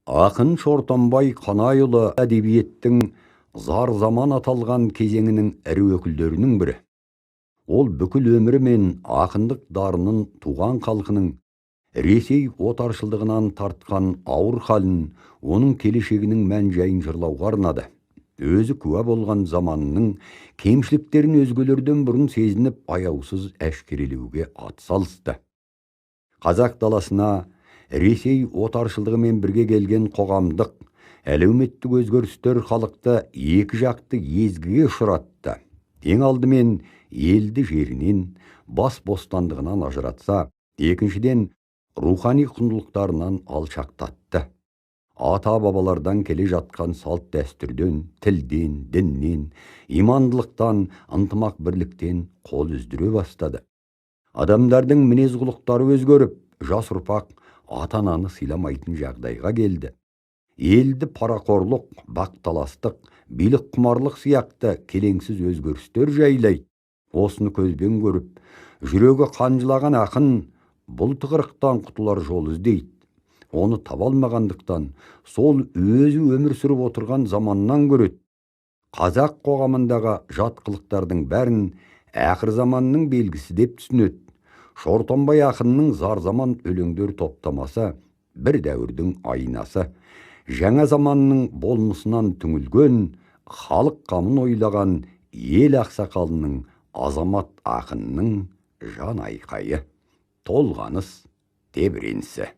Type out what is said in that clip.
Ақын Шортанбай Қанайұлы әдебиеттің зар заман аталған кезеңінің ірі өкілдерінің бірі. Ол бүкіл өмірі мен ақындық дарынын туған халқының Ресей отаршылдығынан тартқан ауыр халін, оның келешегінің мән-жайын жырлауға арнады. Өзі куә болған заманының кемшіліктерін өзгелерден бұрын сезініп, аяусыз әшкерелеуге атсалысты. Қазақ даласына Ресей отаршылдығымен бірге келген қоғамдық, әлеуметтік өзгерістер халықты екі жақты езгіге ұшыратты. Ең алдымен елді жерінен, бас бостандығынан ажыратса, екіншіден рухани құндылықтарынан алшақтатты. Ата-бабалардан келе жатқан салт дәстүрден, тілден, діннен, имандылықтан, ынтымақ бірліктен қол үздіре бастады. Адамдардың мінез-құлықтары өзгеріп, жас ұрпақ ата-ананы сыйламайтын жағдайға келді. Елді парақорлық, бақталастық, билік құмарлық сияқты келеңсіз өзгерістер жайлайды. Осыны көзбен көріп, жүрегі қан жылаған ақын бұл тығырықтан құтылар жол іздейді. Оны таба алмағандықтан, сол өзі өмір сүріп отырған заманнан көреді. Қазақ қоғамындағы жат қылықтардың бәрін ақыр заманның белгісі деп түсінеді. Шортанбай ақынның зар заман өлеңдер топтамасы бір дәуірдің айнасы. Жаңа заманның болмысынан түңілген, халық қамын ойлаған ел ақсақалының, азамат ақынның жан айқайы, толғаныс тебіренісі.